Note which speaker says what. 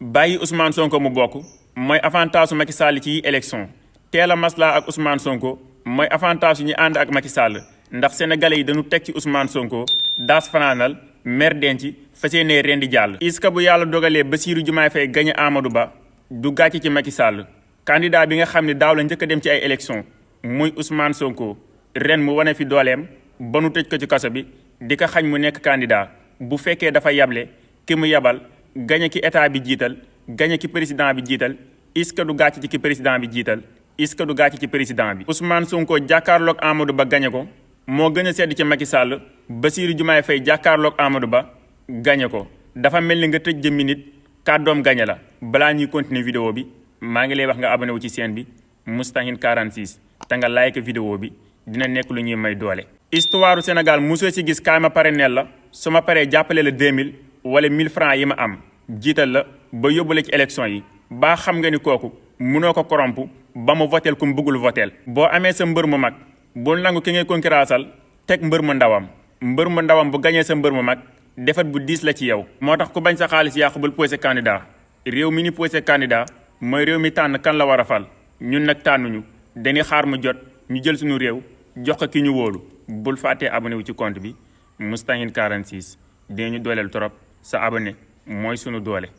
Speaker 1: bàyyi Ousmane Sonko mu bokk mooy avantage su Macky Sall ci élection teel a maslaa ak Ousmane Sonko mooy avantage su ñu ànd ak Macky Sall ndax sénégalais yi dañu teg ci Ousmane Sonko daas fanaanal mer denc fas yéenee ren di jàll. est-ce que bu yàlla dogalee Bassirou Diomaye Faye gañe Amadou Ba du gàcce ci Macky Sall candidat bi nga xam ne daaw la njëkk a dem ci ay élection muy Ousmane Sonko ren mu wane fi dooleem ba nu tëj ko ci kaso bi di ko xañ mu nekk candidat bu fekkee dafa yable ki mu yabal gañe ki état bi jiital gañe ki président bi jiital est-ce que du gàcce ci ki président bi jiital est-ce que du gàcce ci président bi. Ousmane Sonko jàkkaarloog Amadou Ba gañe ko moo gën a sedd ci Macky Sall Bassirou Diomaye Faye jàkkaarloog Amadou Ba gañe ko dafa mel ni nga tëj jëmmi nit kàddoom gañe la. balaa ñuy continuer vidéo bi maa ngi lay wax nga abonné wu ci chaîne bi Moustahine 46 te nga like vidéo bi dina nekk lu ñuy may doole. histoire Sénégal mosoo ci gis kaay ma pare neel la su ma paree jàppale la 2000 wala 1000 francs yi ma am jiital la ba yóbbule ci élection yi baa xam nga ni kooku mënoo ko corrompre ba mu votel ku mu bëggul votel. boo amee sa mbër mu mag bul nangu ki ngay concurrenceal teg mbër mu ndawam bu gañee sa mbër mu mag defet bu diis la ci yow. moo tax ku bañ sa xaalis yàqu bul posé candidat réew mi ni posé candidat mooy réew mi tànn kan la war a fal ñun nag tànnuñu dañuy xaar mu jot ñu jël suñu réew jox ko ki ñu wóolu. bul fàttee abonné wu ci compte bi Moustahine 46 dinañu dooleel trop sa abonné mooy sunu doole.